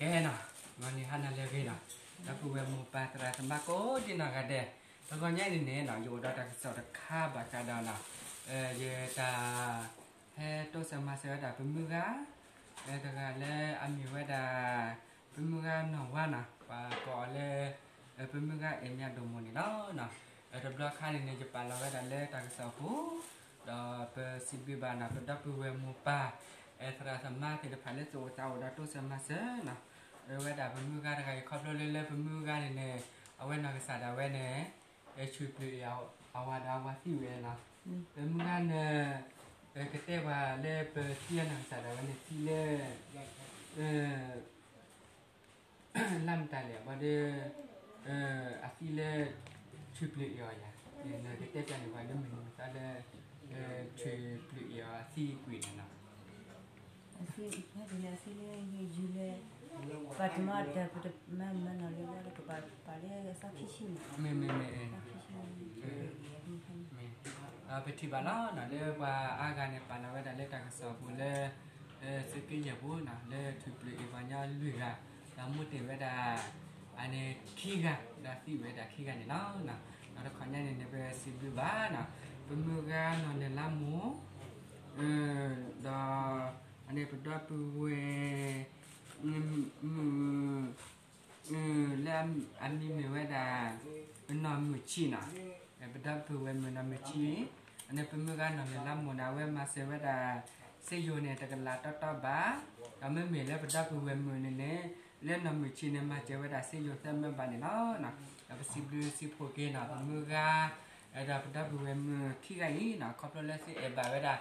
နီၤ, ဂီၤနံၤဟါနၤလၢအဂ့ၤနီၤ, ဒီပုၢ်ဝဲၢ်မိၢ်ပၢ်သရၣ်သမါကိးဒံနီၢ်ဂၤဒဲး, တဂီၤညါအံၤန့ၣ်နီၤ ယအိၣ်ဒီးတၢ်ကစီၣ်တခါဘၣ်ဃးဒီးနီၤ, ယတၢ်ဟဲတိစၢၤမၤစၢၤဝဲဒၣ်ပမုၢ်ဂၤ တဂၤလၢအမ့ၢ်ဝဲဒၣ် ပမုၢ်ဂၤနီၢ်ဝါနီၤ, ပှၤကိးအီၤလၢ ပမုၢ်ဂၤအဲၣ်မၠးဒိၣ်မိၢ်န့ၣ်လီၤ. တဘျီခါန့ၣ်န့ၣ် ယပာ်လီၤဝဲဒၣ်လၢတၢ်ကစီၣ်အပူၤ, ဒီးပစံးဘျုးဘၣ်နီၤ ပဒီပုၢ်ဝဲၢ်မိၢ်ပၢ် သရၣ်သမါသ့ၣ်တဖၣ်လၢသးအိၣ်ဒီးတိစၢၤမၤစၢၤနီၤ, ဝဲဒၣ်ပမုၢ်ဂၤတဂၤအံၤ ခီဖျိလၢလၢပမုၢ်ဂၤန့ၣ်န့ၣ် အဝဲနီၢ်ကစၢ်ဒၣ်ဝဲန့ၣ် ဆူၣ်ပျုၢ်အီၤအဝၤဒီးအဝၤသံဝဲနီၤ, ပမုၢ်ဂၤန့ၣ် ကတဲပှၤလၢပသံအနီၢ်ကစၢ်ဒၣ်ဝဲန့ၣ်သံလၢ လၢမတၤလဲၣ် ဘၣ်ဒီး အသံလၢ ဆူၣ်ပျုၢ်အီၤယၤ, နကတဲပျးန့ၣ် ပှၤလၢမုၢ်နံၤမသါလၢ ဆူၣ်ပျုၢ်အီၤအသံကွံာ်န့ၣ်နီၤ, အသံလၢ ပှၤတမၤတၢ် ပတမၤမၤနီၤလၢ ပှၤလၢကပာ်ပာ်လၢအသီခံဆံန့ၣ်, မ့ၢ်မ့ၢ်မ့ၢ် မ့ၢ် ပထံၣ်ဘၣ်လီၤနီၤ လၢပှၤအါဂၤန့ၣ် ပာ်လီၤဝဲဒၣ်လၢတၢ်ကစီၣ်အပူၤလၢ သုးက့ယဲၢ်ပူၤနီၤ လၢဆူၣ်ပျုၢ်အီၤပှၤကညီလွံၢ်ဂၤ, ဒီးမူတ့ၢ်ဝဲဒၣ် အန့ၣ်ခံဂၤ, ဒီးသံဝဲဒၣ်ခံဂၤန့ၣ်လီၤ. ဒီးတခီညါန့ၣ်န့ၣ် ပစံးဘျုးဘၣ်နီၤ ပမုၢ်ဂၤနီၢ်လဲၤလါမိၢ် ဒီး အန့ၣ်ပဒီပုၢ်ဝဲၢ် မုၣ် လၢအမံၤမ့ၢ်ဝဲဒၣ် နီၢ်မုၢ်ဆံးနီၤ, ပဒီပုၢ်ဝဲၢ်မုၣ်နီၢ်မုၢ်ဆံး, အန့ၣ်ပမုၢ်ဂၤနီၢ်လဲၤလါမိၢ်န့ၣ် အဝဲမၤစၢၤဝဲဒၣ် စ့ယိၤန့ၣ် တကလးတီတီဘၣ်, ဒီးမ့မ့ၢ်လၢပဒီပုၢ်ဝဲၢ်မုၣ်န့ၣ်န့ၣ် လၢနီၢ်မုၢ်ဆံးန့ၣ် မၤစၢၤဝဲဒၣ်စ့ယိၤသၢမၢဘၣ်န့ၣ်လီၤ. ဒီးပစံးဘျုးစံးဖှိၣ်က့ၤနီၤ ပမုၢ်ဂၤ ဒီးပဒီပုၢ်ဝဲၢ်မုၣ်ခံဂၤအံၤနီၤ ခီဖျိလၢသုအဲၣ်ဘၣ်ဝဲဒၣ်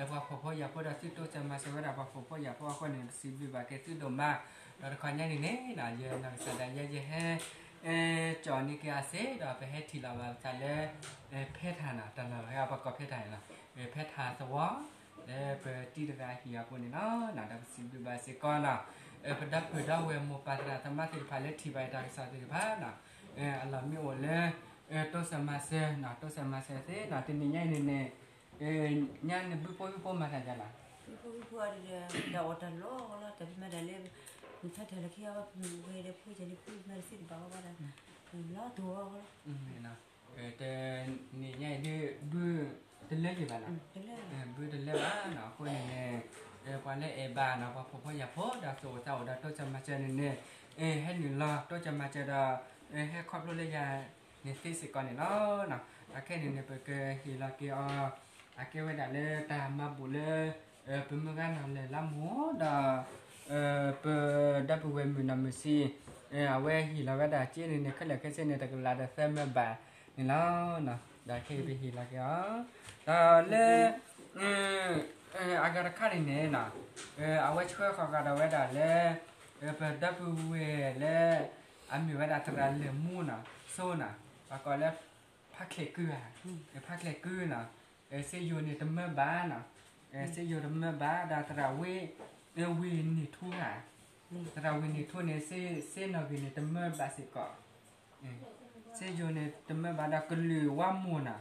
ပှၤဖှီၣ်ဖိယာ်ဖိဒီးသုတိစၢၤမၤစၢၤဝဲဒၣ်ပှၤဖှီၣ်ဖိယာ်ဖိအဃိန့ၣ် ပစံးဘျုးဘၣ်က့ၤသုဒိၣ်မး, ဒီးတခီညါန့ၣ်န့ၣ် ယနီၢ်ကစၢ်ဒၣ်ယဲ ယဟဲ ကၠီၣ်န့ၢ်က့ၤအစ့ ဒီးပဟဲထံၣ်လီၤဘၣ်ပသးလၢ ဖဲထၣ်နီၤ တၢ်လီၢ်ဖဲအပှၤကိးဖဲထၣ်န့ၣ်လီၤ, ဖဲထၣ်သဝီ လၢပတံၤတဂၤဟံၣ်အပူၤန့ၣ်လီၤ. ဒီးပစံးဘျုးဘၣ်စ့ၢ်ကီးနီၤ ပဒီပုၢ်ဝဲၢ်မိၢ်ပၢ်သရၣ်သမါသ့ၣ်တဖၣ်လၢထံၣ်ဘၣ်တၢ်ကစီၣ်သ့ၣ်တဖၣ်နီၤ, အလီၢ်မ့ၢ်အိၣ်လၢ တိစၢၤမၤစၢၤနီၤ တိစၢၤမၤစၢၤသ့နီၤ တနံၤညါအံၤန့ၣ်န့ၣ် ညါန့ၣ်ဘုဖိဝံၣ်ဖိမၤတၢ်ယါလီၤ, ဘုဖိဝံၣ်ဖိအီၤဒီး တၢ်အီၣ်တၢ်လီလီၤ တၢ်မၤဒၣ်လၢ နဖးတၢ်လၢခံအီၤ ပမ့ၢ်ဝဲဒီးဖိယၤန့ၣ် ဖိမၤတသ့တဘၣ်အီၤဘၣ်ဒီး လီၤတိၢ်အီၤလီၤ, တနံၤညါအံၤဒုး ဘုတလၢက့ၤဘၣ်နီၤ, ဘုတလၢဘၣ်နီၤ အဃိန့ၣ်န့ၣ် ပှၤလၢအဲၣ်ဘၣ်နီၤ ပှၤဖှီၣ်ဖိယာ်ဖိဒီးသူၣ်အိၣ်သးအိၣ်ဒီးတိစၢၤမၤစၢၤန့ၣ်န့ၣ် ဟဲနုာ်လီၤတိစၢၤမၤစၢၤဒီး ဟဲခီဖျိလၢယၤန့ၣ်သ့စ့ၢ်ကီးန့ၣ်လီၤ. ဒီးခဲအံၤန့ၣ်န့ၣ် ပကဟ့ၣ်လီၤက့ၤအီၤ အကဲဝဲဒၣ်လၢတၢ်မၤဘူၣ်လၢ ပမုၢ်ဂၤနီၢ်လဲၤလါမိၢ်ဒီး ပဒီပုၢ်ဝဲၢ်မုၣ်နီၢ်မုၢ်ဆံး အဝဲဟ့ၣ်လီၤဝဲဒၣ်စ့န့ၣ်န့ၣ် ခဲလၢာ်ခဲဆ့န့ၣ် တကလးဒီးသၢမၢဘၣ်န့ၣ်လီၤ. ဒီးခဲအံၤပဟ့ၣ်လီၤက့ၤအီၤ ဒီးလၢ အဂၤတခါန့ၣ်န့ၣ်နီၤ အဝဲဆှၢဃီၤဃာ်ဒီးဝဲဒၣ်လၢ ပဒီပုၢ်ဝဲၢ်လၢ အမ့ၢ်ဝဲဒၣ်သရၣ်လၢၢ်မူနီၤ စိနီၤ ပှၤကိးလၢ ဖးချဲၣ်ကု ဖးချဲၣ်ကုနီၤ စ့ယိၤန့ၣ်တမၢဘၣ်နီၤ စ့ယိၤတမၢဘၣ် ဒီးသရၣ်ဝ့ၢ် ဝ့ၢ်နံၤထူဧါ သရၣ်ဝ့ၢ်နံၤထူန့ၣ် စ့နီၣ်ဂံၢ်န့ၣ်တမၢဘၣ်စ့ၢ်ကီး စ့ယိၤန့ၣ်တမၢဘၣ်ဒီးကလုာ်ဝါမိၢ်နီၤ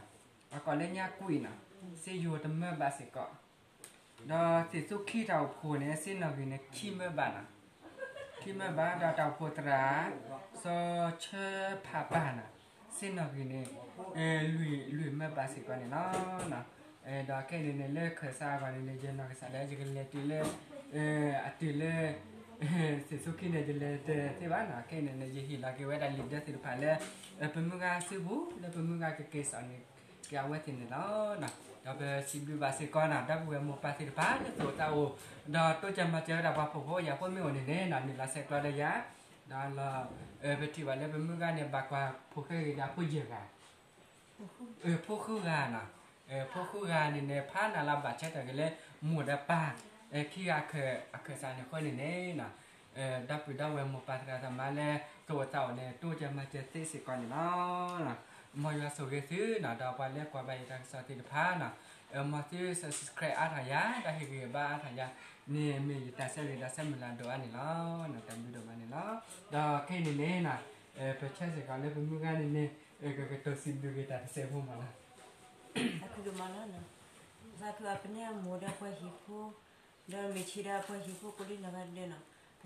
ပှၤကိးလၢညါကွံာ်နီၤ စ့ယိၤတမၢဘၣ်စ့ၢ်ကီး ဒီးသ့ၣ်သူခံတၢ်အိၣ်ဖှိၣ်န့ၣ် စ့နီၣ်ဂံၢ်န့ၣ် ခံမၢဘၣ်နီၤ ခံမၢဘၣ်ဒီးတၢ်အိၣ်ဖှိၣ်သရၣ် စီၤဆၢဖးပၢ်နီၤ စ့နီၣ်ဂံၢ်န့ၣ် လွံၢ်မၢဘၣ်စ့ၢ်ကီးန့ၣ်လီၤ. ဒီးခဲအံၤန့ၣ်န့ၣ် လၢခၢၣ်စးအဂီၢ်န့ၣ်န့ၣ် ယနီၢ်ကစၢ်ဒၣ်ယကလဲၤတုၤလၢ အတုၤလၢ သ့ၣ်သူခံန့ၣ် ယလဲၤတသ့ဘၣ်နီၤ ခဲအံၤန့ၣ်န့ၣ် ယဟ့ၣ်လီၤက့ၤဝဲဒၣ်လံာ်ဒၢသ့ၣ်တဖၣ်လၢ ပမုၢ်ဂၤစုပူၤ လၢပမုၢ်ဂၤကက့ၤစိာ်န့ၢ်က့ၤအဝဲသ့ၣ်န့ၣ်လီၤ. ဒီးပစံးဘျုးဘၣ်စ့ၢ်ကီးနီၤ ဒီပုၢ်ဝဲၢ်မိၢ်ပၢ်သ့ၣ်တဖၣ်လၢသူၣ်အိၣ်သးအိၣ် ဒီးတိစၢၤမၤစၢၤဝဲဒၣ်ပှၤဖှီၣ်ဖိယာ်ဖိမ့ၢ်အိၣ်န့ၣ်န့ၣ်နီၤ နုာ်လီၤဆဲးကျိးဒီးယၤ ဒီးလီၤ ပထံၣ်ဘၣ်လၢပမုၢ်ဂၤန့ၣ် ဘၣ်ကွၢ်ဖိၣ်ဃဲဂ့ၤဒၣ်ဖိယဲၢ်ဂၤ ဖိဃုဂၤနီၤ ဖိဃုဂၤန့ၣ်န့ၣ် ဖးနၤလီၤဘၣ်ဆၢထၢၣ်က့ၤလၢ မိၢ်ဒီးပၢ် ခံဂၤအခၢၣ်စးန့ၣ်အဃိန့ၣ်န့ၣ်နီၤ ဒီပုၢ်ဒီဝဲၢ်မိၢ်ပၢ်သရၣ်သမါလၢ သူၣ်အိၣ်သးအိၣ်န့ၣ် တိစၢၤမၤစၢၤသ့စ့ၢ်ကီးန့ၣ်လီၤ. မ်ယွၤဆိၣ်ဂ့ၤသုနီၤ ဒီးပှၤလၢကွၢ်ဘၣ်ယတၢ်ကစီၣ်သ့ၣ်တဖၣ်နီၤ မ်သု subscribe အါထီၣ်ယၤ ဒီးဟ့ၣ်ဂံၢ်ဘါအါထီၣ်ယၤန့ၣ် မ့ၢ်ယတၢ်ဆၢဂ့ၤဒီးဆၢမုၢ်လၢ်ဒိၣ်အါန့ၣ်လီၤ. တၢ်ဘျုးဒိၣ်မးန့ၣ်လီၤ. ဒီးခဲအံၤန့ၣ်န့ၣ်နီၤ ပဆၢစ့ၢ်ကီးလၢပမုၢ်ဂၤန့ၣ်န့ၣ် ကကတိၤစံးဘျုးက့ၤတၢ်တစဲးဖိမးလီၤ. သးခုဒိၣ်မးလီၤ. သးခုအပန့ၢ်အမိၢ်ဒီးပှၤဟံၣ်ဖိ ဒီးမ့ၢ်ဆံးဒီးပှၤဟံၣ်ဖိကိးဒံနီၢ်ဂၤဒဲးနီၤ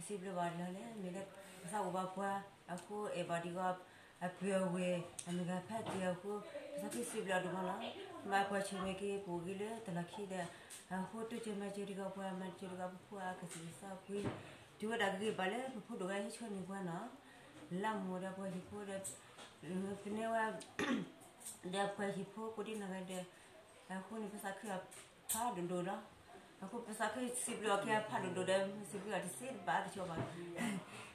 စံးဘျုးဘၣ်လီၤလၢ မ့ၢ်လၢပသးအိၣ်ဘၣ်ပှၤအဃိ အဲၣ်ဘၣ်ဒံးဂီၢ် အပုၢ်အဝဲၢ် အမုၢ်ဂၤဖးတံၢ်အဃိ ပသးခုစံးဘျုးအီၤဒိၣ်မးလီၤ. မ့ၢ်ပှၤဆၢၣ်မဲာ်က့ၤပအိၣ်ဂ့ၤလၢတလီၢ်ခံဒီး အဃိတိစၢၤမၤစၢၤဒံးဂီၢ်ပှၤ မၤစၢၤဒံးဂီၢ်ပဖိအကစံးကစီၣ်ကွံာ် တုၤဝဲဒၣ်ကဂ့ၤဘၣ်လၢပဖိဒိၣ်ဂၤဟဲဆှၢန့ၢ်ပှၤနီၤ လါမိၢ်ဒီးပှၤဟံၣ်ဖိဒီး ပနဲဝဲ ဒီးပှၤဟံၣ်ဖိကိးဒံနီၢ်ဂၤဒဲး အဃိန့ၣ် ပသးခုအီၤဖးဒိၣ်ဒိၣ်လီၤ. အဃိပသးခုစံးဘျုးအီၤက့ၤအဖးဒိၣ်ဒိၣ်ဒီး စံးဘျုးအီၤတစ့တဘၣ်တဆိးဘၣ်.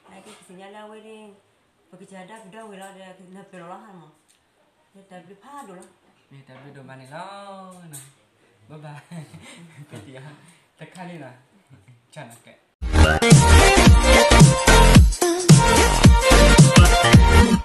နာ်က့ပသ့ၣ်ညါလၢအဝဲန့ၣ် ပကစၢ်ဒၣ်ပဒီဝဲၤလီၤဒီး နၢ်ပၢၢ်လီၤလီၤဟါမး. တၢ်ဘျုးဖးဒိၣ်လီၤ. မ့ၢ်တၢ်ဘျုးဒိၣ်မးန့ၣ်လီၤ. ဘၣ်ဘၣ် ပတံၤ တခါန့ၣ်လီၤ. ကနကဲ